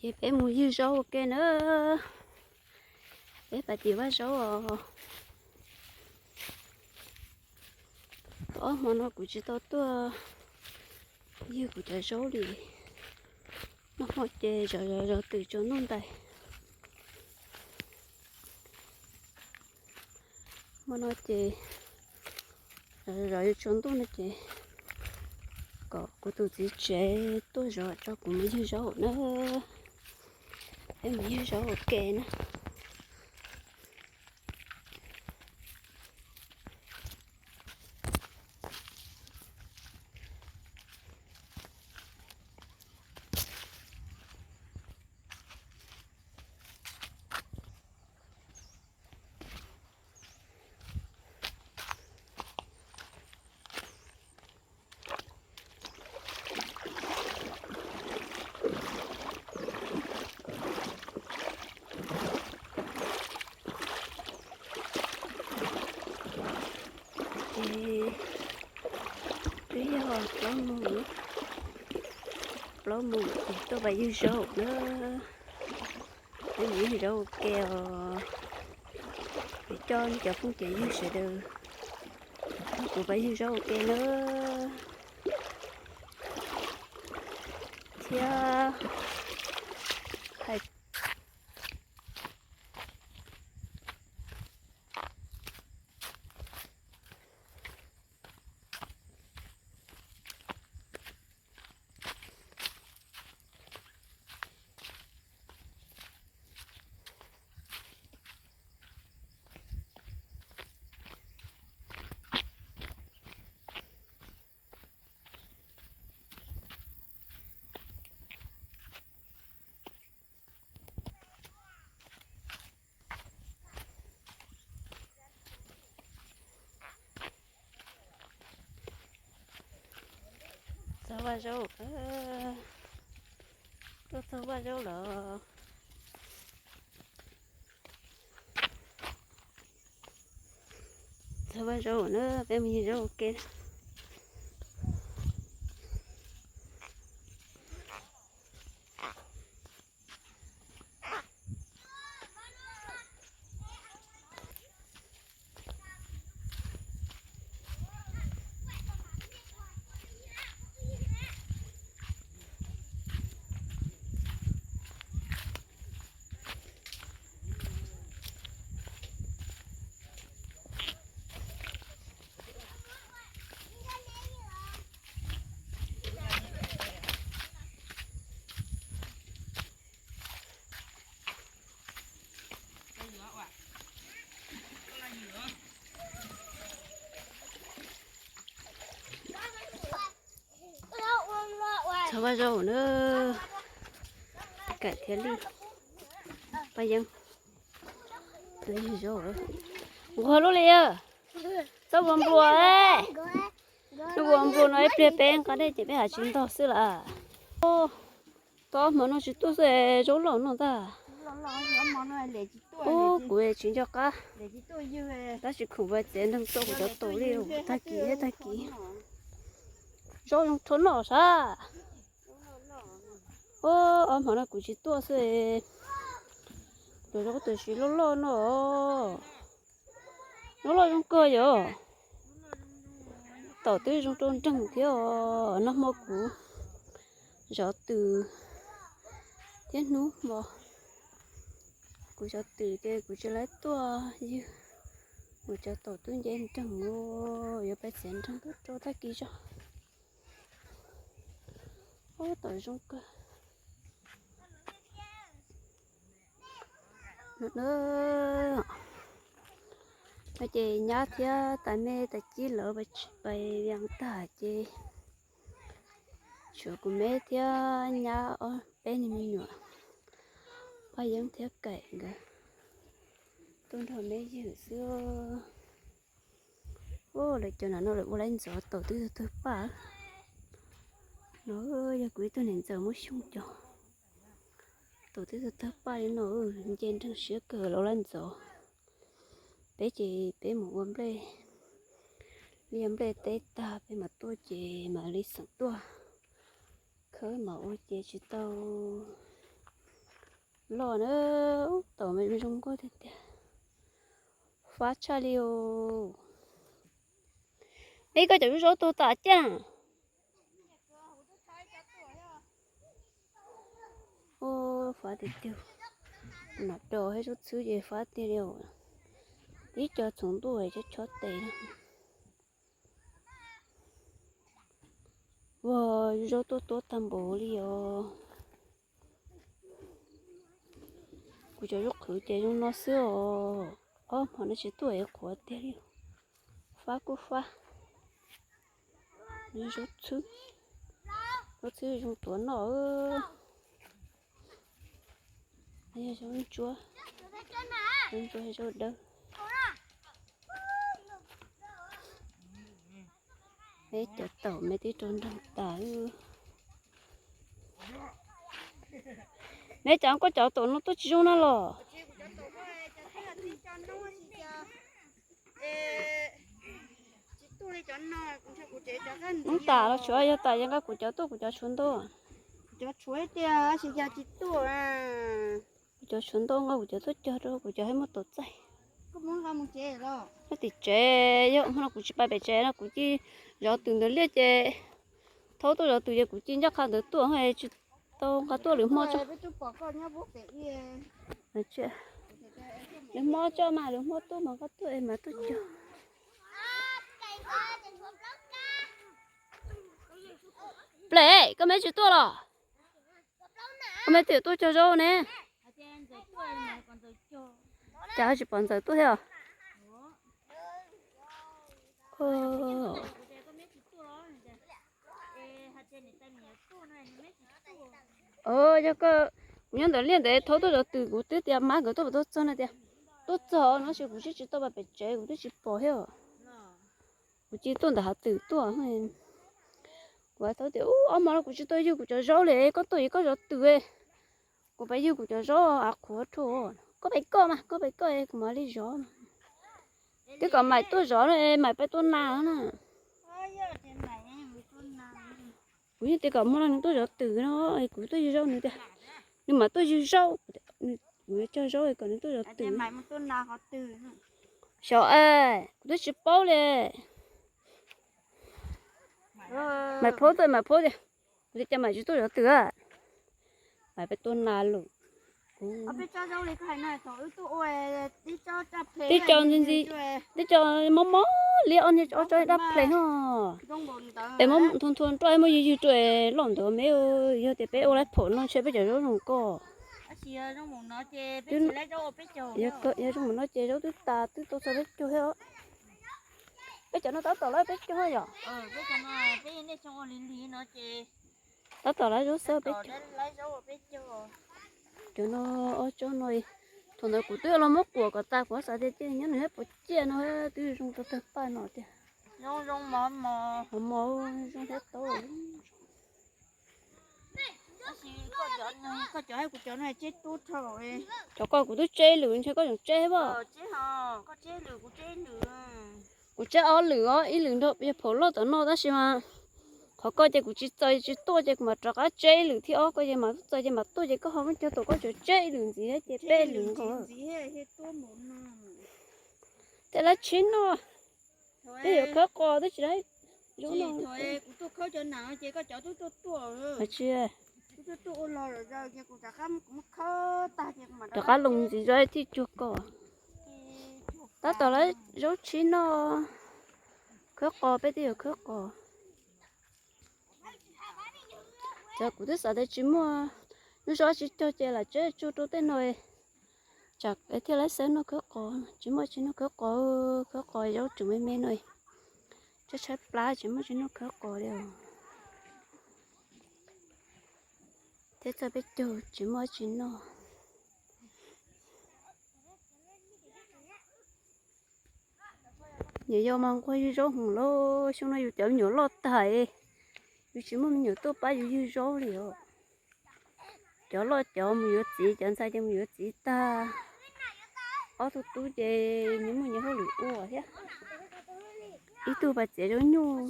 Ces peb mus ywg zaub ua ke na. Peb pais tim vaj zaub os. Tau ob hmo no kuv tsis tau tuaj ywg kuv cov zaub li. Noj hmo ces zov zov zov twm tsaus ntuj ntais. Hmo no ces zov zov yuav tsaus ntuj no ces kom kuv tus txiv tsev tuaj zov tso kuv mus ywg zaub na. Peb mus ywg zaub ua ke na. Ces twb yog plaub moos, plaub moos ces tuaj pais ywg zaub na. Peb mus ywg zaub ua ke os. Peb coj nej cov phooj cov ywg sawv daws, kuv pais ywg zaub ua ke na. Thiab hais Txog vaj zaub, tuaj txog vaj zaub lawm. Txog vaj zaub na, peb mus ywg zaub ua ke. Txog vaj zaub na, Kaim thiab Lij, Paj Yeeb, zaub, nquag lub li, txhob ua nplua, nquag nplua no ib pliag peb nqa dej ces peb hais tsis ntog xwb lawm. Tau ob hmo no tsis tuaj xwb, zaub loj no ntag. Ub, kuv tsis nco qab, tab sis khoom vaj txiav nreeg tuaj kuv cov taum li tag kis thiab tag kis. Zaub zoo rhuav noj sav. Ub, ob hmo no kuv tsis tuaj xwb, cov zaub tam sim loj loj no. Loj loj zoo kawg yom. Taum twb zoo rau nreeg thiab os. Nag hmo kuv zov twm thiab hnub hmo kuv zov twm ces kuv tsis laib tuaj ywg. Kuv cov taum twb nce nreeg, yuav pais txiav nreeg tuaj rau tag kis zog. Ub, taum zoo kawg. No ces nyab thiab tais me tais cib lawv pais vias tag ces tshuav kuv me thiab nyab ob peb niag me nyuam, Paj Yeeb thiab Kaim nkawd tuaj nrog me ywg xwb. Ub, lawv cov no no lawv ua laib ntxov, taum twb tawg paj. No yog kuv ib tug niam ntxawm muab xyoo cov taum twb tawg paj li no, nce nreeg siab kawg, lawv ua laib ntxov. Peb ces peb mus ua nplej, liaj nplej teb tag peb mam tuaj ces mam li xeem tuaj. Khawb mam ua ces tsis tau Loj na, ub, taum me zoo nkauj tiag tiag. Fab tshaj li os. Ib, koj cov zaub tuag tas ciaj na. Ub, fab tiag tiag. Nom rau hab zaub txhwb ces fab tiag li os. Ib co txhoov ntuj chob chob tes na. Ua, zaub tuaj tuab tag npaum li os. Kuv cov zaub qhwv ces zoo no xwb os. Ob hmo no tsis tuaj es qhuav tiag li. Fab kuj fab. Zaub txhwb, zaub txhwb zoo tuav noj. Zaub ntsuab, zaub ntsuab, zaub dawb. Peb cov taum me tib rau nrog tas. Neb cov koj cov taum no tuaj tsis zoo na los? Noob tas los tshuav yog tas, yog nqa kuv cov tuaj, kuv cov tshuav ntau. Kuv cov tshuav ntau nqa kuv cov tuaj cog rau kuv cov hab muaj taum txaij. Nyob tim tsev, yog hmo no kuv tsis pais pem tsev no kuv cia zov twm ntawd liaj ces, thaub tuaj zov twm ces kuv cia ncaj qha ntawd tuaj, tsis tau nqa tuaj lwm hmo tso. Lwm hmo tso mas, lwm hmo tuaj mas nqa tuaj es mas tuaj cog. Plem, koj me tsis tuaj los? Koj me twb tuaj cog zaub ne. Cas tsis pom Ntxawm tuaj thiab? Yog koj, kuv nyob ntawm liaj ntawd thaub tuaj zov twm, kuv twb tias mas nkawd tuaj puas tuaj txog no tias tuaj txog no, tab sis kuv twb tsis tau pais pem tsev, kuv twb tsis pom thiab. Kuv cia tuaj ntawm hav twm tuaj. Kuv hais tau tias, ub, ob hmo no kuv tsis tau yug kuv cov zaub li, koj tuaj es koj zov twm, kuv pais yug kuv cov zaub av qhuav rau. Koj pais koj mas, koj pais koj kuv mam li zov. Twb kom Maiv tuaj zov no, Maiv pais tua nas na. Kuv yeej tias kom hmo no nws tuaj zov twm no, kuv tuaj yug zaub, nws tias nws mam tuaj yug zaub. Kuv yuav cog zaub kom nws tuaj zov twm. Xyov, kuv twb tsis paub li. Maiv paub tuaj, Maiv paub tias kuv tias cas Maiv tsis tuaj zov twm, Maiv pais tua nas lawm. Tib co ntxi ntxi, tib co mob mob liab, ob niag ob tsob dab ples no. Es muab nthua nthua rau, muab ywg ywg rau loj ntawd me. Yog tias peb ua lawm phaum no ntshe peb cov zaub zoo koj. Yog zoo mus no ces zaub twb tas, twb tau txog peb caug thiab os. Peb cov no tab tom lawm peb caug yom. Tab tom lawm zaub xwb peb caug. Cov no ob tsob no, thaum ntawd kuv twb los muab kuam kom tas, kuv xav tias cia nyob nws hab puas ciaj no twb zoo rau tawg paj no tiag. Mos mos zoo thiab tau. Cov koj kuv twb tseb lwm, ntshe koj tseem tseb thiab pob. Kuv tseb ob lwm os, ib lwm nrog yawg phaum loj tom no tab sis mas qhov koj ces kuv tsis txaws tsis tuaj ces kuv mam rov qab tseb ib lwm thiab os, koj ces mam txaws ces mam tuaj ces koj ho muab cog tom koj tseem tseb ib lwm ntxiv ces peb lwm nkaus. Tej lab tshib noj, twb yuav khawb qos twb tsis laib. Tsis, rov qab los ntxiv zov thiaj cuag koj. Tab tom lawm zaub tshib noj, khawb qos, peb twb yuav khawb qos. Ces kuv twb xav tias tsis muaj, hnub zaub tsis cog ces lam tseb tsuag rau tej no, tsam thiaj laib xawb noj khawb qos. Tsis muaj tsis noj khawb qos, khawb qos zaub tseem me me no, tshaib tshaib plab tsis muaj tsis noj khawb qos li. Thiab txog peb caug tsis muaj tsis noj. Nyuam yaus mas nquag yug zaub hwv lawm, xyoo no yus cov me nyuam loj tag, yus tsis muaj me nyuam tuaj pab yus yug zaub li os. Cov loj cov mus yuav txiv, cov ntxhais ces mus yuav txiv tag. Ob tug tub ces nyias muaj nyias hauj lwm ua thiab. Ib tug pais txiav zaub nyuj.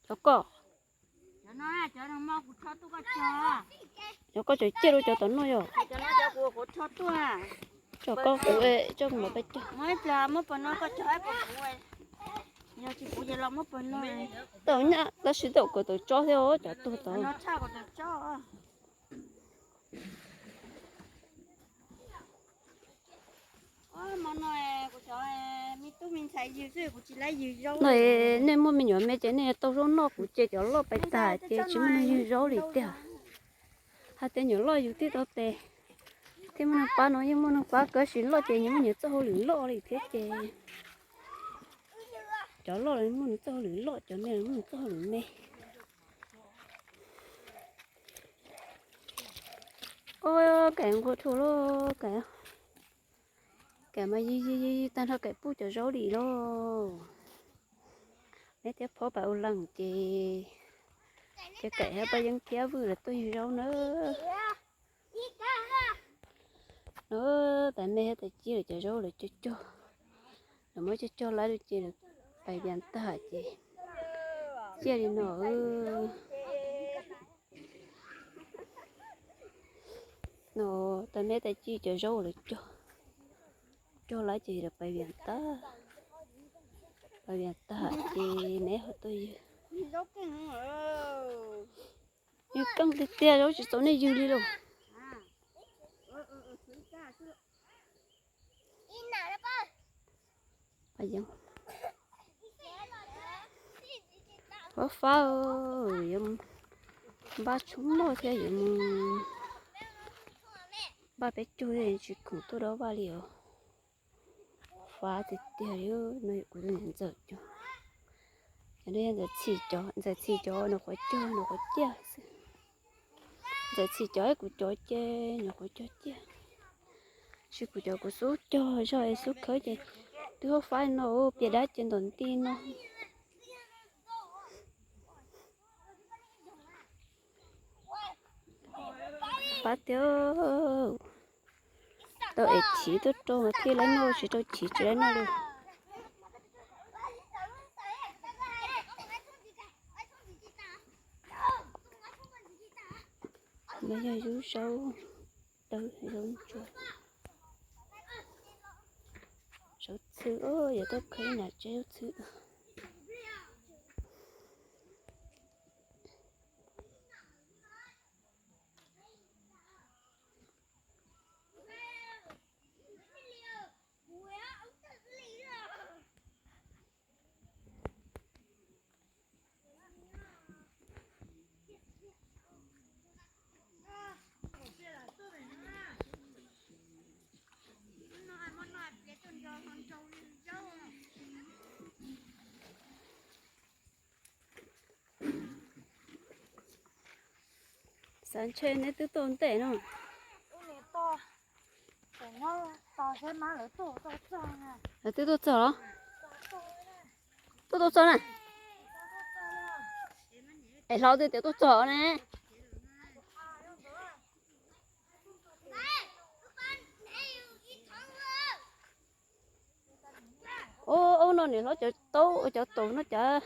Cov koj, No cov no kuv rho tuaj koj cog. Yog koj cog ciaj rau cov tom no yog. Cov no cov kuv, kuv rho tuaj. Cog koj kuv, coj kuv mam pab cog. Muab ib pliag muab pos no koj cog ib pos kuv. Yog tsis kuv ces los muab pos no. Tau nyaj tab sis tau kawm tawm tsob thiab os, cov tuag tod. No tshaj kawm tawm tsob. Hmo no kuv cov me tub me ntxhais ywg xwb, kuv tsis laib ywg zaub. No nej muaj me nyuam me ces nej tau zaub noj, kuv ces cov loj pais tag ces tsis muaj neeg ywg zaub li tiag. Hais tias nyuam loj yug tib tau tes, thiaj muaj neeg pab no yeej muaj neeg pab, tab sis loj ces nyias muaj nyias txoj hauj lwm loj li thiab ces cov loj muaj nws txoj hauj lwm loj, cov me muaj nws txoj hauj lwm me. Ua kaim nqua dhau lauj, kaim, kaim mas yig yig yig tag nrho kaim puj cov zaub li lauj. Neb thiab phob pais ua leej ces cov kaim thiab paj yeeb thiab vwj lawv tuaj yug zaub na. No tas me thiab tas ci lawv cov zaub lawv cog cog, lawv muab cog cog lawv ces lawv pais vias tag ces ciaj li no. No tas me tas ci cov zaub lawv cog cog lawv ces lawv pais vias tag, pais vias tag ces neb ho tuaj yug. Yug keej tiag tiag, zaub tsis txaus nej yug li lauj. Fab fab, yuav npaj tshoob noj thiab yuav mus npaj peb caug thiab tsis khoom tuaj dob vaj li os. Fab tiag tiag li, no yog kuv tus niam ntxawm cov, cov no yog ntxawm Txhim cov, ntxawm Txhim cov nyuam qhuav cog nyuam qhuav ciaj xwb. Ntxawm Txhim cov kuv cov ces nyuam qhuav cog ciaj, tab sis kuv cov kuv xub cog zog es xub khawb ces twb hauj fab no, pias dab ces ntom nti no. Fab tiag, tau es chiv tuaj rau mas thiaj laib noj, tsis rau chiv tsis laib noj li. No yog zaub, zaub dawb, zaub ntsuab, zaub txhwb, yog tuaj khawb na tsev zaub txhwb. Xav ntshe neb twb tuaj ntej no. Lawv twb tuaj txog los? Tuaj tau txog na. Es hlob twb tias tuaj txog ne. Ub, ub no niam hlob cov taub cov taum no cas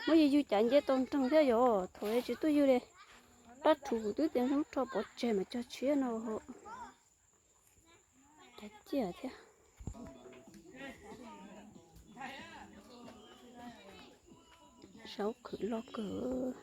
muab yug yug cas nce tau nreeg thiab yog thaum tsis tuaj yug li. Rab rhuv kuv twb tias zoo rho pov tseg mas cog tshiab no. Cas ciaj thiab. Zaub khwv loj kawg.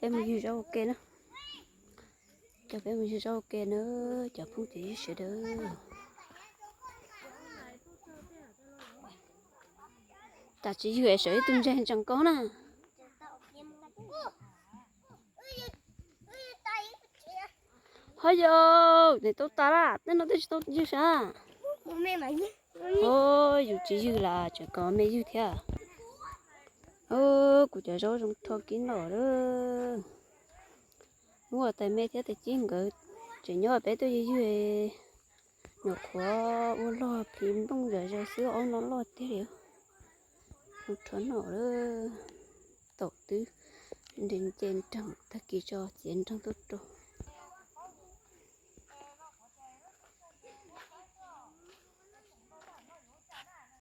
Peb mus yug zaub ua ke na. Cov peb mus yug zaub ua ke na, cov phooj ywg sawv daws. Cas tsis yug es sawv ib tug ntseeg ntsees koj na. Ho yog, nws tau tas lawm, tej no twb tsis tau yug sav. Ho yus tsis yug las tseem kom me yug thiab. Kuv cov zaub zoo rho kib noj lawm. Hnub tais me thiab tais cib nkawd tseem nyob peb tuaj yug yug, Nyuam qhuav ua log plhis nplooj zom zaws xwb, ob no loj tiag li. Mus rhuav noj lawm. Taum twb nce nce nreeg, tag kis tso txiav nreeg tuaj rau.